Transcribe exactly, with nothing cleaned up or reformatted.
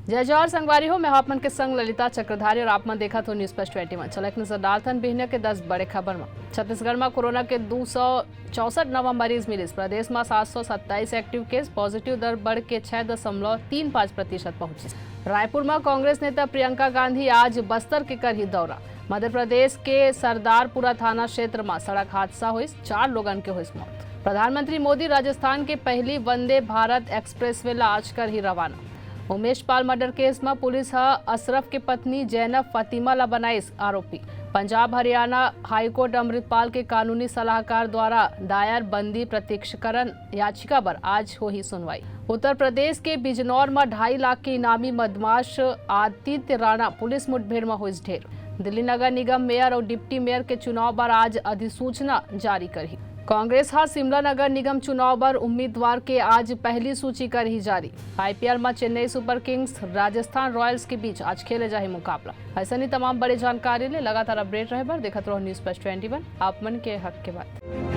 जय जोहार संगवारी हो, मैं हूं आप मन के संग ललिता चक्रधारी और आप मन देखत हो News Plus Twenty One। चलो एक नजर डालथन बिहनिया के दस बड़े खबर म। छत्तीसगढ़ म कोरोना के दू सौ चौसठ नवा मरीज मिलिस। प्रदेश म सात सौ सत्ताईस एक्टिव केस, पॉजिटिव दर बढ़ के छह दशमलव तीन पाँच प्रतिशत पहुंचिस। रायपुर म कांग्रेस नेता प्रियंका गांधी आज बस्तर के करही दौरा। मध्य प्रदेश के सरदारपुरा थाना क्षेत्र म सड़क हादसा होइस, चार लोगन के होइस मौत। प्रधानमंत्री मोदी राजस्थान के पहली वंदे भारत एक्सप्रेसवे ला आज करही रवाना। उमेश पाल मर्डर केस म पुलिस ह अशरफ के पत्नी जैनब फातिमा ला बनाइस आरोपी। पंजाब हरियाणा हाईकोर्ट अमृतपाल के कानूनी सलाहकार द्वारा दायर बंदी प्रत्यक्षीकरण याचिका बर आज होही सुनवाई। उत्तर प्रदेश के बिजनौर म ढाई लाख के इनामी मदमाश आदित्य राणा पुलिस मुठभेड़ म होइस ढेर। दिल्ली नगर निगम मेयर अउ डिप्टी मेयर के चुनाव बर आज अधिसूचना जारी करही। कांग्रेस ह शिमला नगर निगम चुनाव बर उम्मीदवार के आज पहली सूची करही जारी। आईपीएल म Chennai super Kings Rajasthan Royals के बीच आज खेले जाही मुकाबला। अइसने ही तमाम बड़े जानकारी ले लगातार अपडेट रहे बर देखत रहो News Plus Twenty One, आप मन के हक के बात।